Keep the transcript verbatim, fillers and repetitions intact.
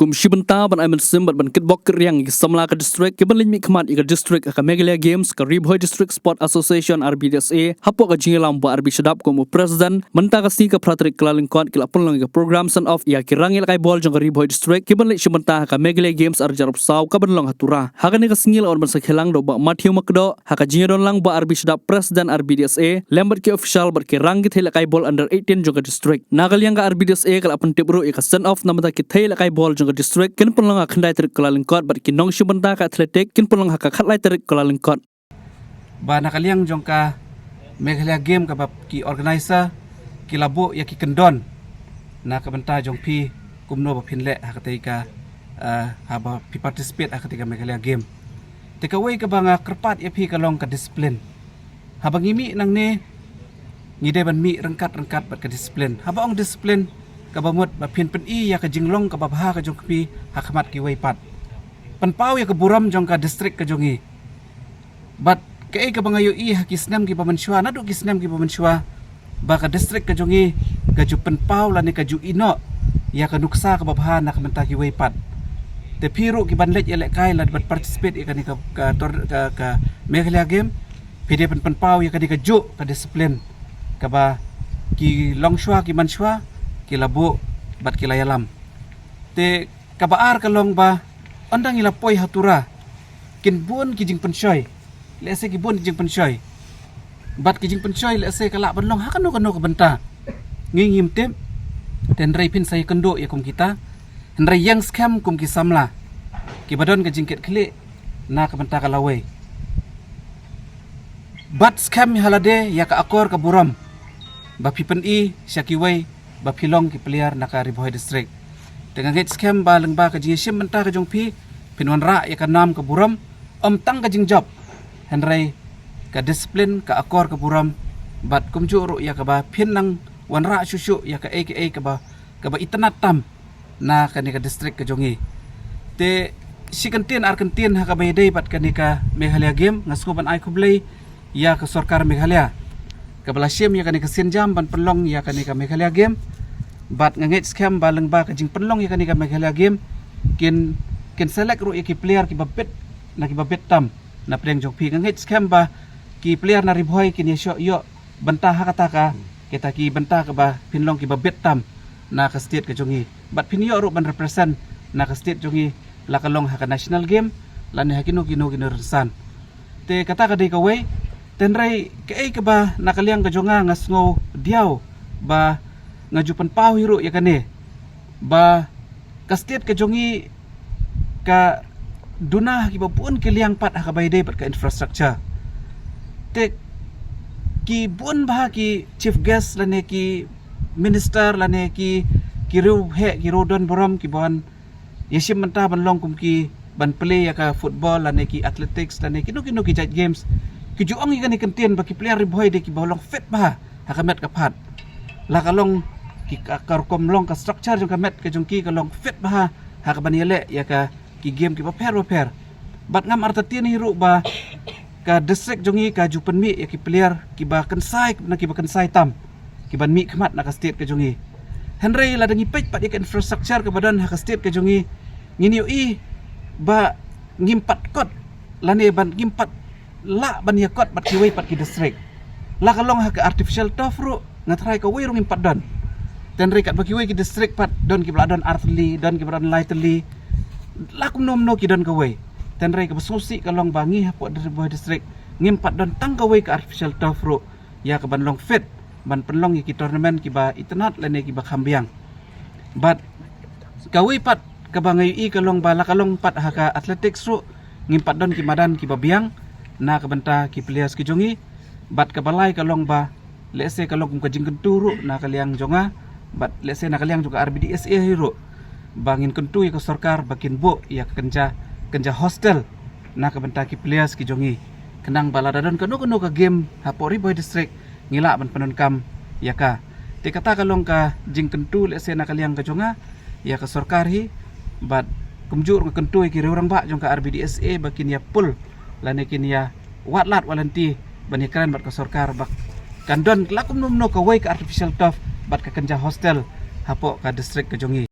Kum shi bynta ban ai mynsiem bad ban kitbok kitriang ïa ki samla ka district, ki ban leit mihkhmat ïa ka district ha ka Meghalaya Games, ka Ri Bhoi District Sport Association, R B D S A, hapoh ka jingïalam Bah R B Shadap kum u president, mynta ka sngi ka phra tarik Kyllalyngkot ki la pynlong ïa ka program send off ïa ki rangïalehkai bol jong ka Ri Bhoi District, ki ban leit shim bynta ha ka Meghalaya Games ar hajar arphew saw ka ban long ha Tura. Ha kane ka sngi la wan ban sakhi lang da u Bah Matthew Makdoh, ha ka jingïadon lang Bah R B Shadap, president R B D S A, lem bad ki official bad ki rangïalehkai bol under eighteen jong ka district. Na ka liang ka R B D S A ka la pyntip ruh ïa ka send off namar ba ki thei ïalehkai bol jong ka district kin pynlong ha ka khyndai tarik Kyllalyngkot bad ki nongshim bynta ka athletic kin pynlong ha ka khatlai tarik Kyllalyngkot. Ba na ka liang jong ka Meghalaya Game kaba ki organizer ki la buh ïa ki kyndon na ka bynta jong phi kumno ba phin leh ha katei ka, eh, haba phi participate ha katei ka Meghalaya Game. Te kawei kaba nga kyrpad ïa phi ka long ka discipline. Haba ngi mih nangne ngi dei ban mih ryngkat ryngkat bad ka discipline. Haba ong discipline kaba mut ba phin pyni ïa ka jinglong kaba bha ka jong phi ha khmat kiwei pat. Pynpaw ïa ka burom jong ka district ka jong ngi. Bad kaei kaba nga ïohi ha ki snem kiba mynshuwa, naduh ki snem kiba mynshuwa, ba ka district ka jong ngi ka ju pynpaw lane ka ju ïehnoh ïa ka nuksa kaba bha na ka bynta kiwei pat. Te phi ruh ki ban leit ïalehkai lane ban participate ïa kane ka, ka tor-, ka, ka Meghalaya Game, phi dei ban pynpaw ïa kane kajuh ka discipline kaba ki longshuwa ki manshuwa ki la buh bad ki la ïalam. Te kaba ar ka long ba ynda ngi la poi ha Tura, kin bun ki jingpynshoi. Lehse ki bun ki jingpynshoi. Bad ki jingpynshoi lehse ka lah ban long ha kano kano ka bynta. Ngi ngim tip. Te hynrei phin sa ïakynduh ïa kum kita. Hynrei ïeng skhem kum ki samla kiba don ka jingkitkhlieh na ka bynta ka lawei. Bat skhem ha lade ïa ka akor ka burom ba phi pyni sha kiwei ba phi long ki player na ka Ri Bhoi District. Te nga ngeit skhem ba lyngba ka jingïashim bynta ka jong phi, phin wanrah ïa ka nam ka burom, ym tang ka jingjop, hynrei ka discipline, ka akor ka burom, bad kumjuh ruh ïa kaba phin nang wanrah shuh shuh ïa kaei kaei kaba, kaba itynnad tam na kane ka district ka jong ngi. Te shi kyntien ar kyntien ha kaba ïadei bad kane ka Meghalaya Game, nga sngew ban ai khublei ïa ka sorkar Meghalaya kaba la shim ïa kane ka sienjam ban pynlong ïa kane ka Meghalaya Game. Bad nga ngeit skhem ba lyngba ka jingpynlong ïa kane ka Meghalaya Game kin, kin select ruh ïa ki player kiba bit na kiba bit tam na pdeng jong phi. Nga ngeit skhem ba ki player na Ri Bhoi kin ïashoh ïoh bynta ha kata ka, kita ki bynta kaba phin long kiba bit tam na ka state ka jong ngi. Bad phin ïoh ruh ban represent na ka state jong ngi, la ka long ha ka national game lane ha kino kino kino rynsan. Te kata ka dei kawei. Te hynrei kaei kaba na ka liang ka jong nga nga sngew diaw ba nga ju pynpaw hi ruh ïa kane, ba ka state ka jong ngi ka duna ha kiba bun ki liang pat ha kaba ïadei bad ka infrastructure. Te ki bun bha ki chief guest lane ki minister lane ki, ki riewheh, ki riewdon burom kiba wan ïashim bynta ban long kum ki ban play ïa ka football lane ki athletics lane kino kino ki jait games. Ki ju ong ïa kane kyntien ba ki player Ri Bhoi dei kiba long fit bha ha ka met ka phad. La ka long ki ka, ka rukom long ka structure jong ka met ka jong ki ka long fit bha ha kaban ïaleh ïa ka ki game kiba pher ba pher. Bad ngam artatien hi ruh ba ka district jong ngi ka ju pynmih ïa ki player kiba kynsai na kiba kynsai tam kiban mihkhmat na ka state ka jong ngi. Hynrei lada ngi peit pat ïa ka infrastructure kaba don ha ka state ka jong ngi, ngin ïohi ba ngim pat kot lane ban ngim pat lah ban ïa kot bad kiwei pat ki district. La ka long ha ka artificial turf ruh nga tharai kawei ruh ngim pat don. Te hynrei katba kiwei ki district pat don kiba la don ar tylli, don kiba don lai tylli, la kumno kumno ki don kawei. Te hynrei kaba sngewsih ka long ba ngi hapoh Ri Bhoi District ngim pat don tang kawei ka artificial turf ruh ïa kaban long fit ban pynlong ïa ki tournament kiba itynnad lane kiba kham biang. Bad kawei pat kaba nga ïohi ka long ba la ka long pat ha ka athletics ruh ngim pat don ki madan kiba biang na ka bynta ki players ki jong ngi. Bad kaba lai ka long ba lehse ka long kum ka jingkyntu ruh na ka liang jong nga, bad lehse na ka liang jong ka R B D S A hi ruh, ba ngin kyntu ïa ka sorkar ba kin buh ïa ka kynja, kynja hostel na ka bynta ki players ki jong ngi. Khnang ba lada don kano kano ka game hapoh Ri Bhoi District ngi lah ban pyndonkam ïa ka. Te kata ka long ka jingkyntu lehse na ka liang ka jong nga ïa ka sorkar hi, bad kumjuh ruh nga kyntu ïa ki riew rangbah jong ka R B D S A ba kin ïa pull lane kin ïa wad lad wad lynti ban ïakren bad ka sorkar ba kan don la kumno kumno kawei ka artificial turf bad ka kynja hostel hapoh ka district ka jong ngi.